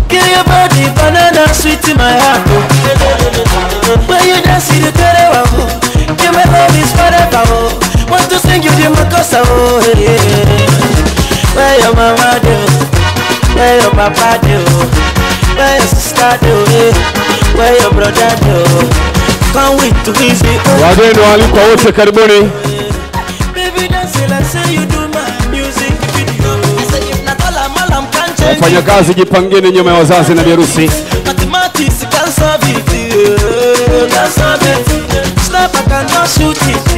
Give your body banana sweet in my heart. When you dance you kerewa, give my love is forever. Want to sing you the makosa, oh yeah. Where your mama do, where your papa do, where your sister do, where your brother do. Can't wait to visit. Wageni waalikwa wote karibuni. Baby dance like say you do my music video. I said if not all I'm all I'm can't change. Wafanyakazi jipangeni nyuma ya wazazi na biharusi. Mathematics can't solve it. Can't solve it. Snap I cannot shoot it.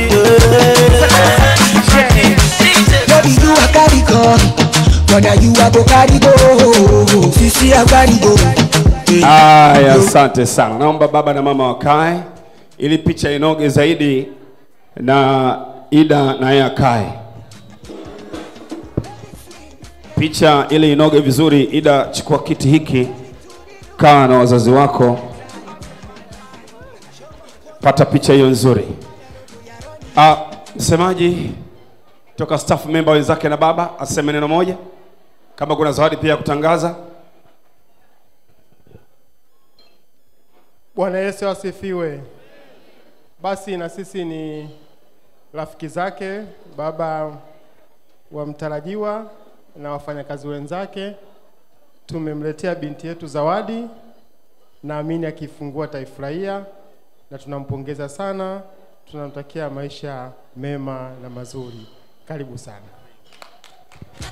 Baby you a carry gun, brother you a go carry go, sisi a carry go. Aya, asante sana. Naomba baba na mama wakae ili picha inoge zaidi, na Ida naye akae. Picha ili inoge vizuri. Ida, chukua kiti hiki, kaa na wazazi wako, pata picha hiyo nzuri. Msemaji toka staff member wenzake na baba aseme neno moja, kama kuna zawadi pia ya kutangaza. Bwana Yesu asifiwe. Basi na sisi ni rafiki zake, baba wa mtarajiwa na wafanyakazi wenzake. Tumemletea binti yetu zawadi, naamini akifungua ataifurahia, na tunampongeza sana, tunamtakia maisha mema na mazuri. Karibu sana.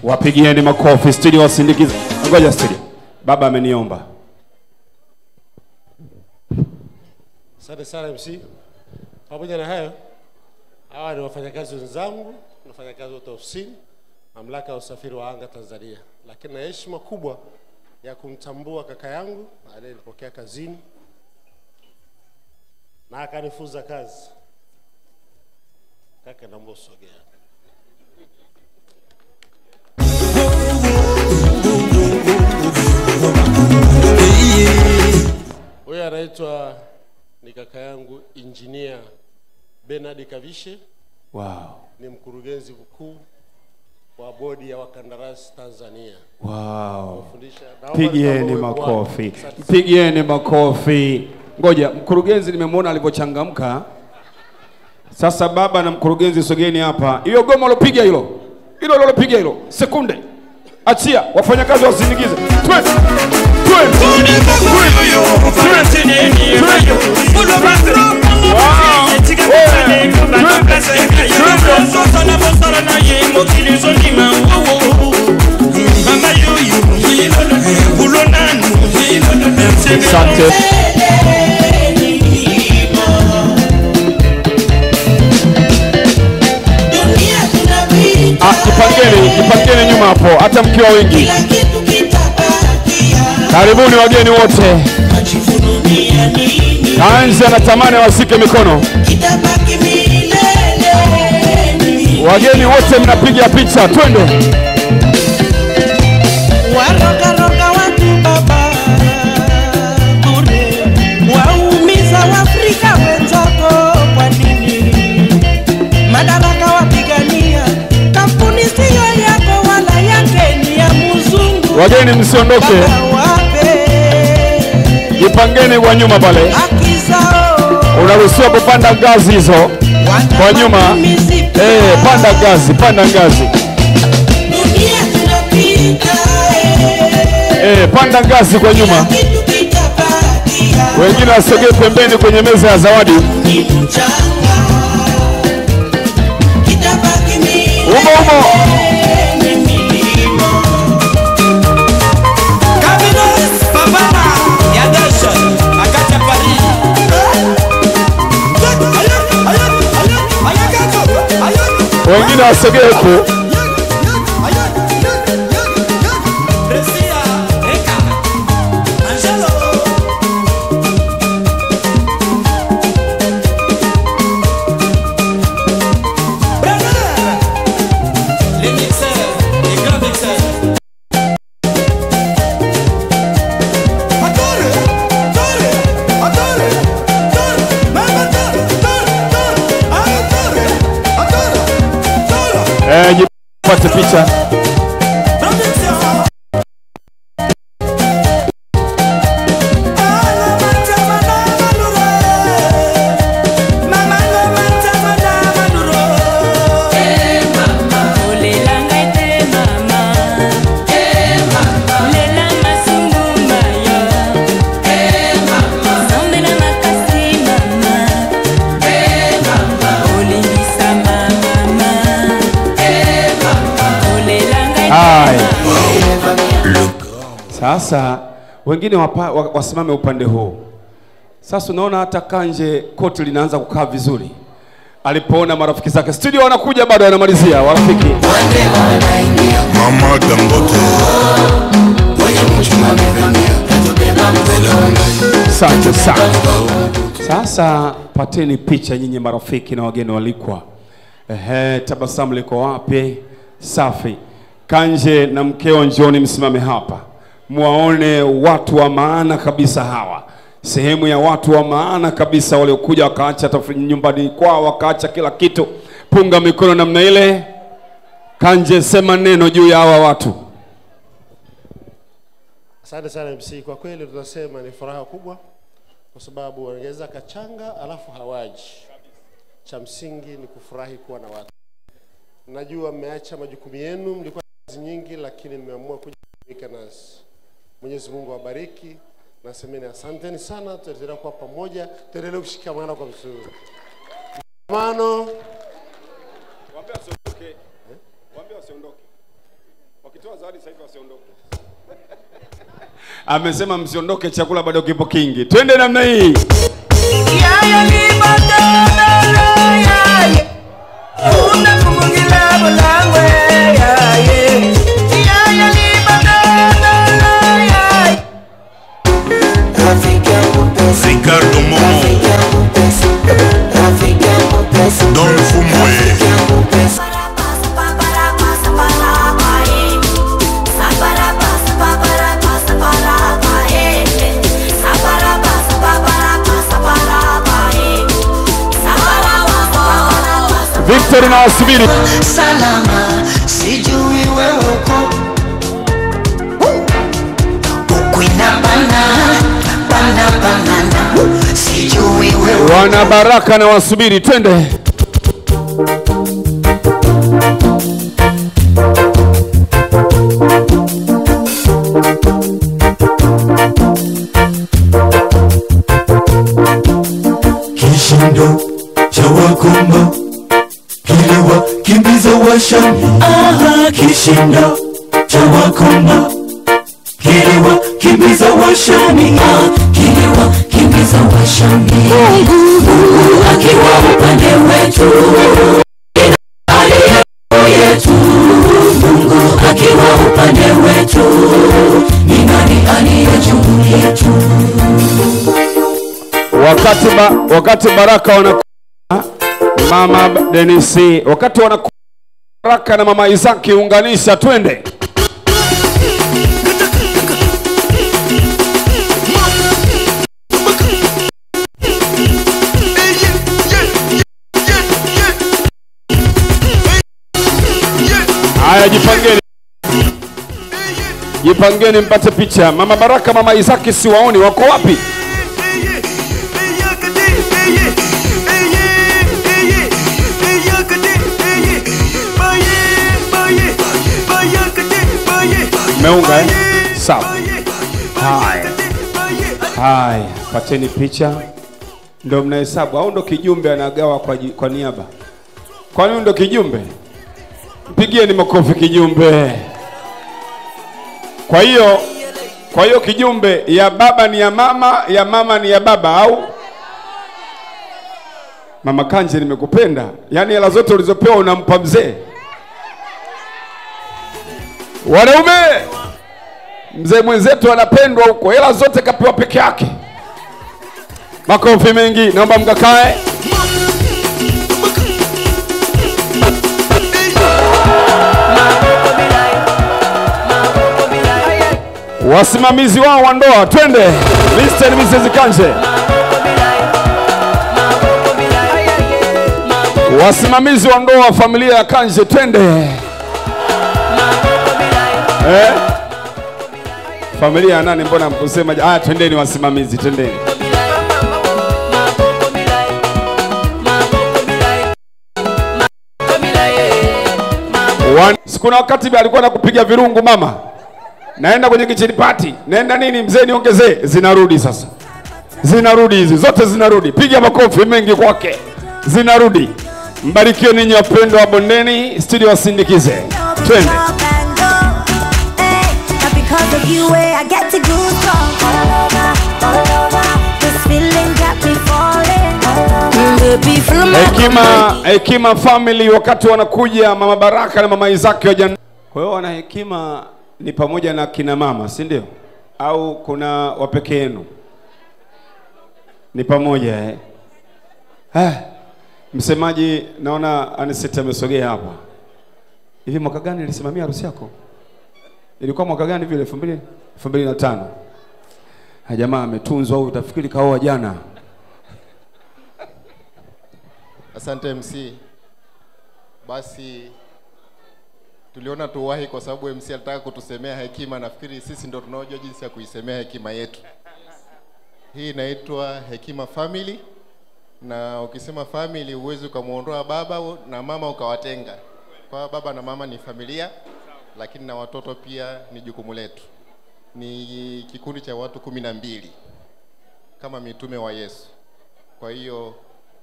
Wapigieni makofi studio wasindikize. Ngoja studio. Baba ameniomba. Asante sana MC. Pamoja na hayo, hawa ni wafanyakazi wenzangu, wafanyakazi wote ofisini, Mamlaka ya Usafiri wa Anga Tanzania. Lakini na heshima kubwa ya kumtambua kaka yangu aliyenipokea kazini na akanifunza kazi. Kaka, naomba usogee. Huyu anaitwa ni kaka yangu Engineer Bernard Kavishe. Wow. Ni mkurugenzi mkuu wa bodi ya wakandarasi Tanzania. Wow. Pigieni makofi. Pigieni makofi. Ngoja, mkurugenzi nimemuona alipochangamka. Sasa baba na mkurugenzi sogeni hapa. Hiyo goma ulopiga hilo. Hilo ulopiga hilo. Sekunde. Achia, wafanyakazi wasindikize. Twende. Twende. Asante. Jipangeni, jipangeni nyuma hapo, hata mkiwa wengi. Karibuni wageni wote. Kaanza anatamani wasike mikono. Wageni wote mnapiga picha, twende. Waroga roga watu baba bure, waumiza Waafrika wenzako kwa nini? Madaraka wapigania, kampuni sio yako wala yake ni ya mzungu. Wageni msiondoke. Jipangeni kwa nyuma pale. Unaruhusiwa kupanda ngazi hizo kwa nyuma. Panda ngazi, panda ngazi. Panda ngazi kwa nyuma. Wengine wasogee pembeni kwenye meza ya zawadi. Umo umo. Wengine wasogee huko. Jipate picha. Sasa wengine wasimame upande huu. Sasa unaona hata Kanje koti linaanza kukaa vizuri. Alipoona marafiki zake studio wanakuja bado anamalizia warafiki. Mama Dangote. Asante sana. Sasa pateni picha nyinyi marafiki na wageni walikwa. Ehe, tabasamu liko wapi? Safi. Kanje na mkeo njooni msimame hapa. Muwaone watu wa maana kabisa hawa. Sehemu ya watu wa maana kabisa waliokuja wakaacha nyumbani kwao, wakaacha kila kitu. Punga mikono namna ile. Kanje, sema neno juu ya hawa watu. Asante sana MC, kwa kweli tunasema ni furaha kubwa kwa sababu wangeweza kachanga alafu hawaji. Cha msingi ni kufurahi kuwa na watu. Najua mmeacha majukumu yenu, mlikuwa kazi nyingi, lakini mmeamua kuja nasi. Mwenyezi Mungu awabariki. Nasemeni asanteni sana, tutaendelea kuwa pamoja, tuendelee kushikamana kwa vizuri. Mshikamano. Waambie wasiondoke. Waambie wasiondoke. Wakitoa zawadi sasa hivi wasiondoke. Amesema msiondoke, chakula bado kipo kingi. Twende namna hii. Ricardo Momo, Don Fumwe. Victor na wasubiri. Salama, sijui wewe uko. Ukwina bana, bana banana. Sijui wewe. Wana Baraka na wasubiri, twende. Kishindo cha Wakumba kiliwa kimbiza washami. Aha, kishindo cha Wakumba kiliwa kimbiza washami. Kiliwa kimbiza washami. Mungu akiwa upande wetu, aliye yetu. Mungu akiwa upande wetu, ni nani aliye juu yetu? Wakati Baraka wanakuwa Mama Denisi, wakati wanakuwa Baraka na Mama Isaki, unganisha twende. Haya, jipangeni. Jipangeni mpate picha. Mama Baraka, Mama Isaki siwaoni, wako wapi? Meunga, eh? Sawa. Haya. Haya, pateni picha. Ndio mnahesabu au ndo kijumbe anagawa kwa niaba? Kwa nini ndo kijumbe? Mpigieni makofi kijumbe. Kwa hiyo kijumbe ya baba ni ya mama, ya mama ni ya baba au? Mama Kanje, nimekupenda. Yaani hela zote ulizopewa unampa mzee. Wanaume, mzee mwenzetu anapendwa huko, hela zote kapewa peke yake. Makofi mengi, naomba mkakae. Wasimamizi wao wa ndoa, twende. Mr. and Mrs. Kanje. Wasimamizi wa ndoa wa familia ya Kanje, twende. Eh? Familia ya nani, mbona mkusema? Ah, twendeni wasimamizi, twendeni. Kuna wakati alikuwa anakupiga virungu mama. Naenda kwenye kitchen party, naenda nini mzee niongezee, zinarudi sasa. Zinarudi hizi, zote zinarudi. Piga makofi mengi kwake. Zinarudi. Mbarikiwe ninyi wapendwa wa Bondeni, studio wasindikize. Twende. Because of you, I get to Hekima, Hekima family wakati wanakuja Mama Baraka na Mama Isaki wajan. Kwa hiyo wana Hekima ni pamoja na kina mama, si ndio? Au kuna wapeke yenu? Ni pamoja eh? Msemaji naona Aniseta amesogea hapa. Hivi mwaka gani nilisimamia harusi yako? Ilikuwa mwaka gani vile? 2005. Jamaa ametunzwa au utafikiri kaoa jana. Asante MC. Basi tuliona tuwahi kwa sababu MC alitaka kutusemea hekima. Nafikiri sisi ndio tunaojua jinsi ya kuisemea hekima yetu. Hii inaitwa Hekima Family, na ukisema family huwezi ukamuondoa baba na mama ukawatenga. Kwa baba na mama ni familia, lakini na watoto pia ni jukumu letu. Ni kikundi cha watu 12 kama mitume wa Yesu. Kwa hiyo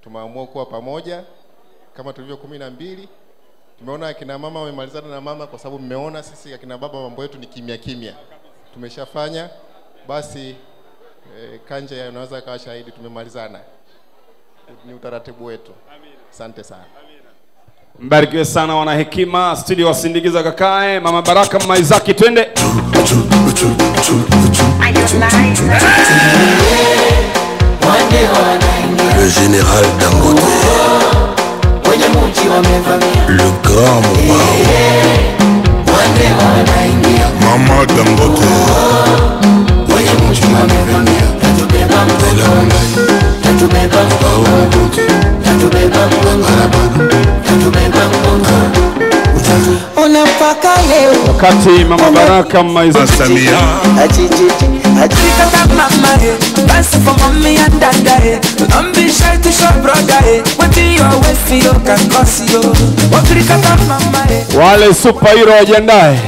tumeamua kuwa pamoja kama tulivyo 12. Tumeona akina mama wamemalizana na mama kwa sababu mmeona sisi akina baba mambo yetu ni kimya kimya. Tumeshafanya basi. Kanja unaweza kawa shahidi, tumemalizana. Ni utaratibu wetu. Asante sana. Mbarikiwe sana wana Hekima. Studio wasindikiza kakae Mama Baraka, Mama Isaki, twende. Le général Dangote, le grand Mobao, Mama Dangote, Wakati Mama Baraka, Mama Isaki Samia. Dance for mommy and daddy. Don't be shy to show brother. What you always feel can cause you. Wale superhero wajiandae.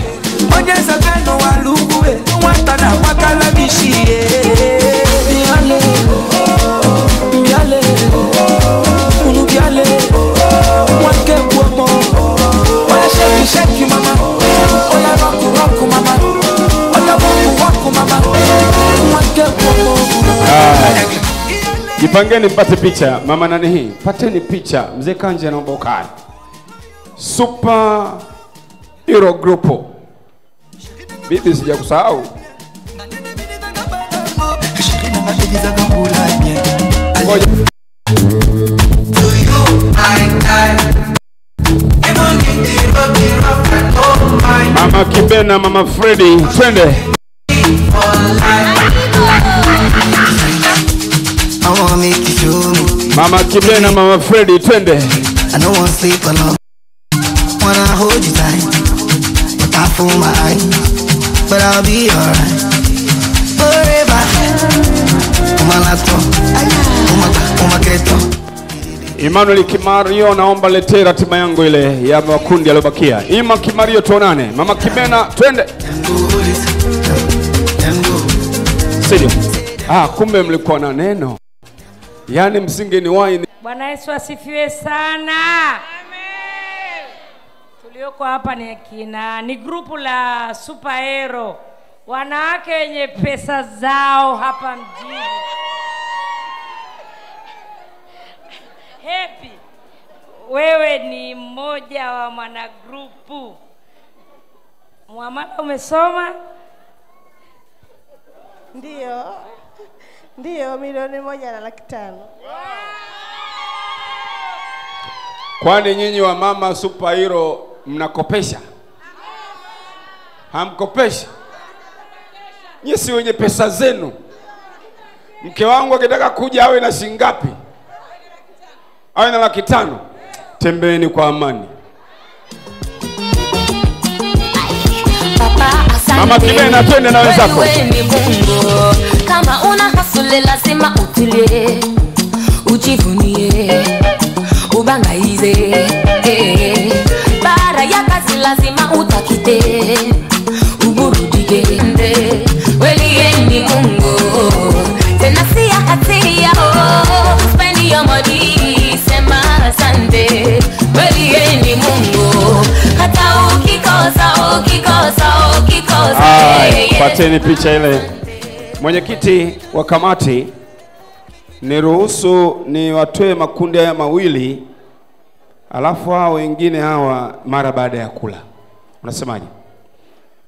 Jipangeni mpate picha. Mama nani hii? Pateni picha. Mzee Kanje anaomba ukae. Super Hero Group. Bibi sijakusahau. Ngoja. Mama Kibena, Mama Freddy, twende. Mama Kibena, Mama Freddy, twende. I don't wanna sleep alone. Wanna hold you tight, but I fool my eyes. But I'll be alright forever. Emmanuel Kimario, naomba letee ratiba yangu ile ya makundi yaliyobakia. Ima Kimario, tuonane. Mama Kibena, twende. Sio. Ah, kumbe mlikuwa na neno. Yaani msingi ni wine. Bwana Yesu asifiwe sana. Amen. Tulioko hapa ni kina, ni grupu la superhero. Wanawake wenye pesa zao hapa mjini. Happy. Wewe ni mmoja wa mwanagrupu. Muamala umesoma? Ndio. Ndio, 1,500,000. Wow. Kwani nyinyi wa mama superhero mnakopesha? Hamkopeshi? Nyinyi si wenye pesa zenu. Mke wangu akitaka kuja awe na shilingi ngapi? Awe na 500,000. Tembeeni kwa amani. Mama Kibena, twende na wenzako. Kama una hasule lazima utulie, ujivunie, ubangaize. Bara ya kazi lazima utakite, uburudike. Wewe ni Mungu, tena si hatia. Spend your money, sema asante. Wewe ni Mungu, hata ukikosa, ukikosa, ukikosa. Pateni picha ile. Mwenyekiti wa kamati Niruhusu niwatoe makundi haya mawili, alafu hao wengine hawa mara baada ya kula. Unasemaje?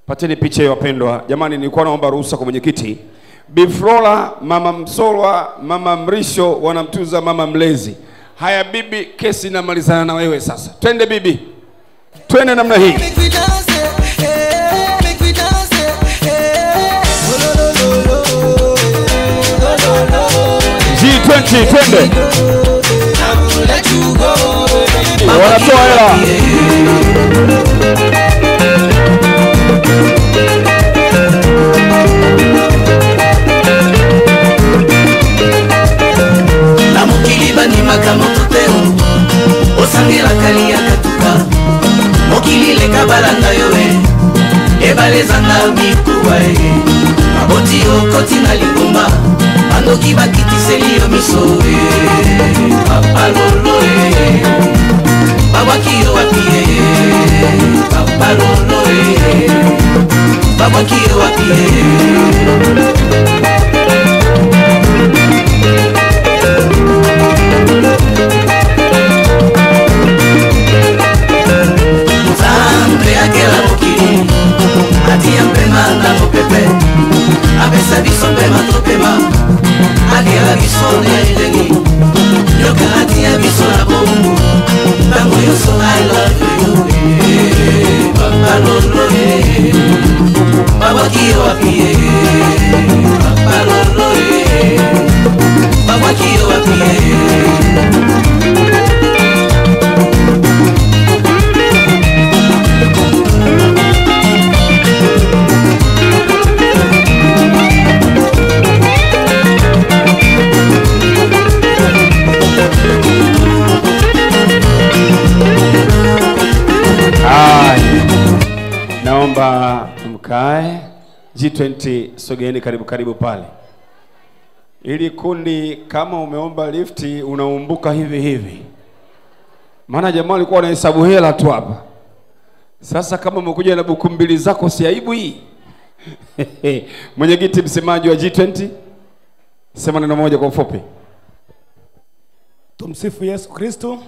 Pateni picha hiyo wapendwa. Jamani, nilikuwa naomba ruhusa kwa mwenyekiti. Bi Flora, Mama Msolwa, Mama Mrisho wanamtunza mama mlezi. Haya bibi, kesi inamalizana na wewe sasa. Twende bibi. Twende namna hii. G20 twende. Wanatoa hela. Na mokili bandimaka moto te osangelaka liaka tuka mokili leka balanda yo ebale ezanga mikuwa baboti okoti na lingomba bandoki bakitiseli yo miso papa lolo babwaki yo wapi papa lolo babwaki yo wapi. Nzambe akela mokili atia mpema na mopepe apesa biso mpema topema akela biso na elengi nyoka atia biso na bombu ntango nyonso I love you papa lolo babwaki yo wapi papa lolo babwaki yo wapi. Naomba mkae. G20 sogeeni karibu karibu pale. Ili kundi kama umeomba lifti unaumbuka hivi hivi. Maana jamaa alikuwa anahesabu hela tu hapa. Sasa kama umekuja na buku mbili zako si aibu hii? Mwenyekiti msemaji wa G20, sema neno moja kwa ufupi. Tumsifu Yesu Kristo.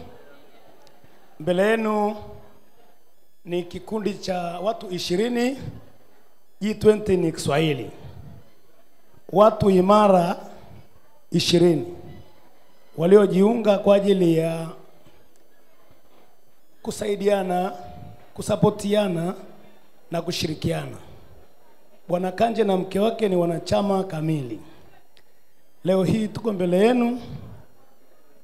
Mbele yenu ni kikundi cha watu 20. G20 ni Kiswahili. Watu imara 20 waliojiunga kwa ajili ya kusaidiana, kusapotiana na kushirikiana. Bwana Kanje na mke wake ni wanachama kamili. Leo hii tuko mbele yenu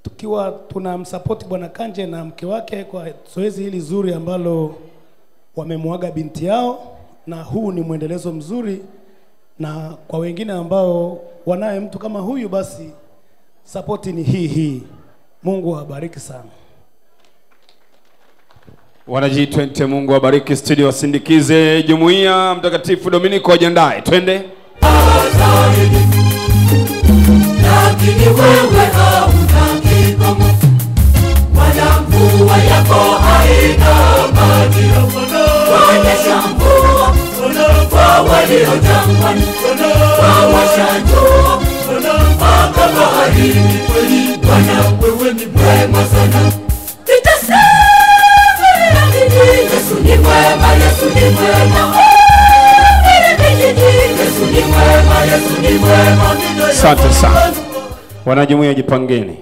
tukiwa tunamsupport Bwana Kanje na mke wake kwa zoezi hili zuri ambalo wamemwaga binti yao, na huu ni mwendelezo mzuri, na kwa wengine ambao wanaye mtu kama huyu basi support ni hii hii. Mungu awabariki sana. Wana G20, Mungu awabariki. Studio wasindikize jumuiya Mtakatifu Dominiko ajiandae. Twende. Lakini wewe hauna kikomo, wala mvua yako haina maji. Wanyesha mvua kwa walio jangwani, wawasha jua mpaka baharini. Bwana wewe ni mwema sana. Yesu ni mwema, Yesu ni mwema. Yesu ni mwema, Yesu ni mwema. Asante sana. Wanajumuiya jipangeni.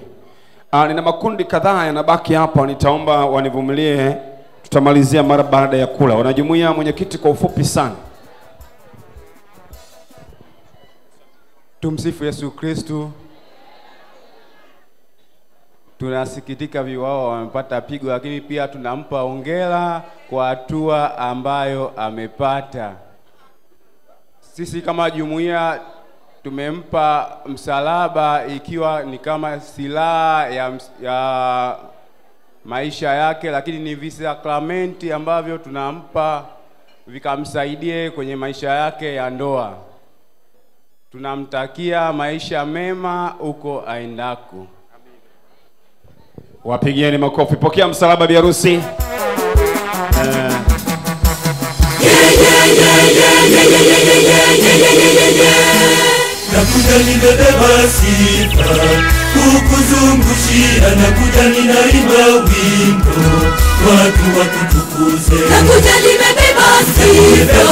Nina makundi kadhaa yanabaki hapa, nitaomba wanivumilie, tutamalizia mara baada ya kula. Wanajumuiya, mwenyekiti kwa ufupi sana. Tumsifu Yesu Kristo. Tunasikitika viwao wamepata pigo, lakini pia tunampa hongera kwa hatua ambayo amepata. Sisi kama jumuiya tumempa msalaba ikiwa ni kama silaha ya maisha yake, lakini ni visakramenti ambavyo tunampa vikamsaidie kwenye maisha yake ya ndoa. Tunamtakia maisha mema huko aendako. Wapigieni makofi. Pokea msalaba biharusi. Nakuja nimebeba sifa. Kukuzungushia na kuja ninaimba wimbo, watu wakutukuze. Nakuja nimebeba sifa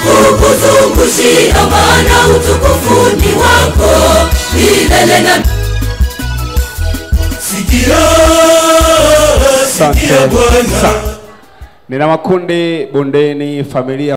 kukuzungushia, maana utukufu ni wako milele na sikia, sikia Bwana. Nina makundi bondeni familia.